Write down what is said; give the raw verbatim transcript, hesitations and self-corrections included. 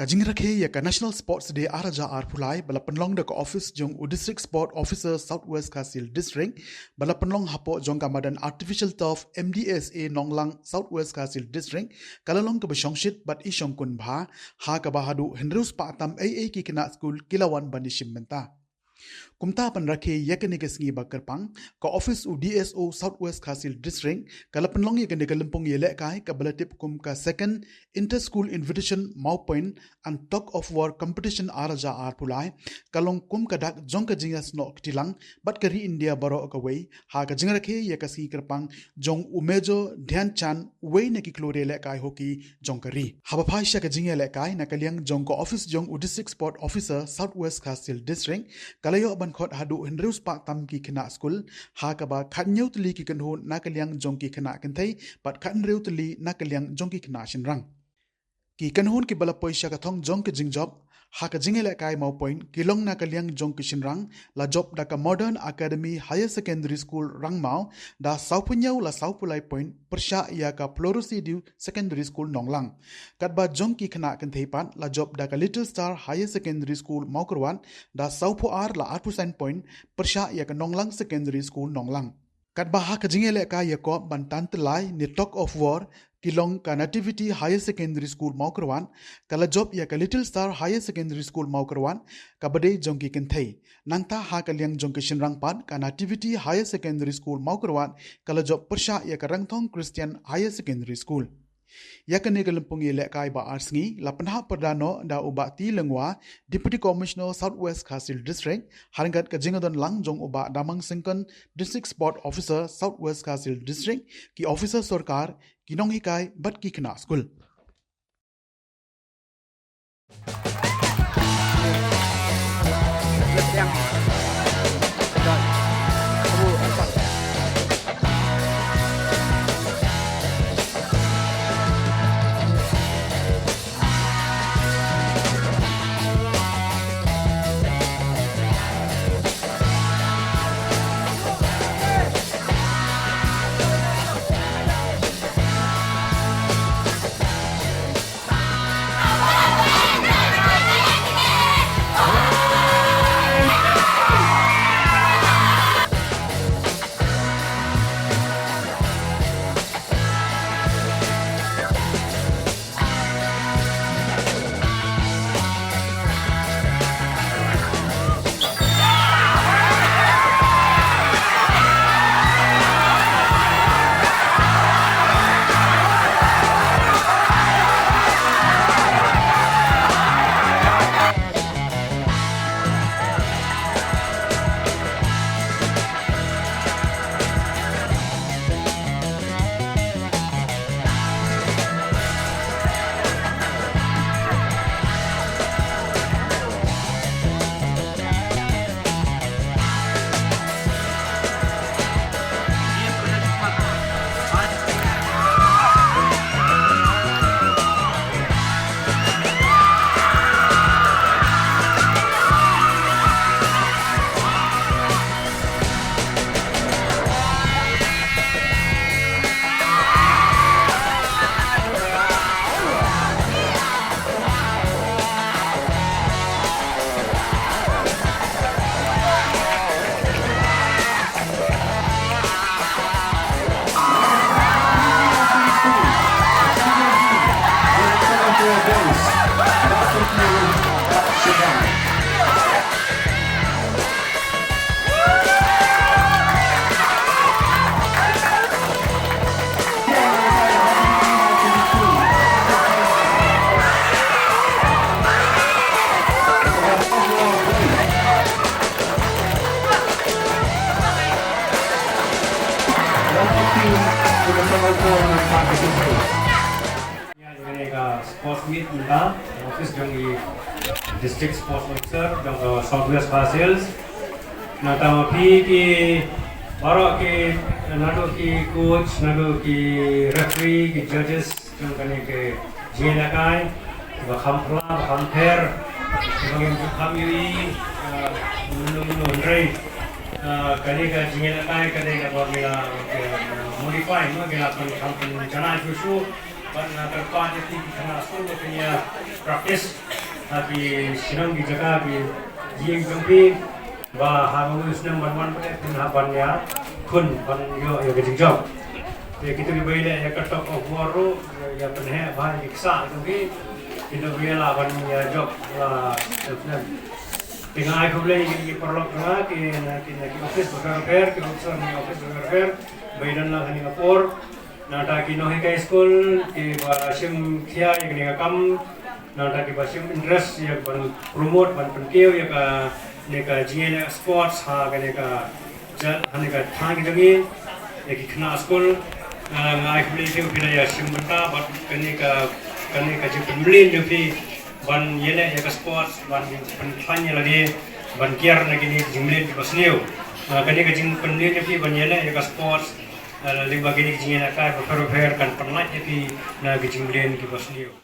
Ka jingrakhe ïa ka National Sports Day ar hajar arphew lai ba la pynlong da ka office jong u District Sport Officer South West Khasi Hills District, ba la pynlong hapoh jong ka madan Artificial Turf, M D S A, Nonglang, South West Khasi Hills District, ka la long kaba shongshit bad i shongkun bha, ha kaba haduh hynriew spah tam ei ei ki khynnah skul ki la wan ban ïashim bynta. Kumta ban rakhe ïa kane ka sngi ba kyrpang, ka office u D S O South West Khasi Hills District ka la pynlong ïa kane ka lympung ïalehkai kaba la tip kum ka Second Inter School Invitation Mawpoint and Tug of War Competition ar hajar arphew lai, ka long kum ka dak jong ka jingïasnoh kti lang bad ka ri India baroh kawei, ha ka jingrakhe ïa ka sngi kyrpang jong u Major Dhyan Chand, uwei na ki khlur ïalehkai hockey jong ka ri. Haba phai sha ka jingïalehkai na ka liang jong ka office jong u District Sport Officer South West Khasi Hills District, ka la ïoh ban khot haduh hynriew spah tam ki khynnah skul, ha kaba khathynñiew tylli ki kynhun na ka liang jong ki khynnah kynthei bad khathynriew tylli na ka liang jong ki khynnah shynrang. Ki kynhun kiba la poi sha ka thong jong ka jingjop ha ka jingïalehkai Mawpoint ki long na ka liang jong ki shynrang, la jop da ka Modern Academy Higher Secondary School Rangmaw da sawphew hynñiew la sawphew lai point pyrshah ïa ka Floresidew Secondary School Nonglang. Katba jong ki khynnah kynthei pat la jop da ka Little Star Higher Secondary School Mawkyrwat da sawphew ar la arphew san point pyrshah ïa ka Nonglang Secondary School Nonglang. Katba ha ka jingïalehkai ïakop ban tan tyllai ne Tug of War, ki long ka Nativity Higher Secondary School Mawkyrwat ka la jop ïa ka Little Star Higher Secondary School Mawkyrwat kaba dei jong ki kynthei. Nangta ha ka liang jong ki shynrang pat, ka Nativity Higher Secondary School Mawkyrwat ka la jop pyrshah ïa ka Rangthong Christian Higher Secondary School. Ïa kane ka lympung ïalehkai ba ar sngi la pynhap pyrda noh da u Bah T. Lyngwa, Deputy Commissioner South West Khasi Hills District, ha ryngkat ka jingdon lang jong u Bah Damang Syngkon, District Sport Officer South West Khasi Hills District, ki officer sorkar, ki nonghikai bad ki khynnah skul. Ïa kane ka sports meet mynta, office jong i District Sports Officer jong ka South West Khasi Hills. Nangta ma phi ki baroh ki, naduh ki coach, naduh ki referee, ki judges jong kane ka jingïalehkai, ba kham phylla, ba kham pher, ba ngim ju kham ïohi, eh, mynno mynno, hynrei, eh, kane ka jingïalehkai ka dei kaba ngi la, eh, modify, no, ngi la pyn, kham pynjanai shuh shuh. Ban, ah, kyrpad ïa phi ki khynnah skul ba phin ïa practice ha ki shnong ki jaka ki jingïing jong phi, ba ha kawei u snem ban wan pat phin hap ban ïakhun ban ïoh ïa ka jingjop. Te kito kiba ïaleh ïa ka tug of war ruh, ïa pynheh bha ïa ki ksah jong phi, kito kiba ïalah ban ïa jop la snem snem. Te nga ai khublei ïa ki paralok jong nga, ki na ki, na ki office bapher bapher, ki officer na ki office bapher bapher ba ïadon lang ha kane ka por. Nangta ki nonghikai skul kiba shim khia ïa kane ka kam, nangta kiba shim interest ïa ban promote, ban pynkiew ïa kane ka jingïaleh sports ha kane ka ja-, ha kane ka thaiñ ka jong ngi, ïa ki khynnah skul. Ah, nga ai khublei ïa phi ba phi la ïa shim bynta bad kane ka, kane ka jingpynmlien jong phi ban ïaleh ïa ka sports, ban pynkhlaiñ ïa lade ban kiar na kine ki jingmlien kiba sniew. Ah, kane ka jingpynmlien jong phi ban ïaleh ïa ka sports, ah, lyngba kine ki jingïalehkai bapher bapher kan pynlait ïa phi na ki jingmlien kiba sniew.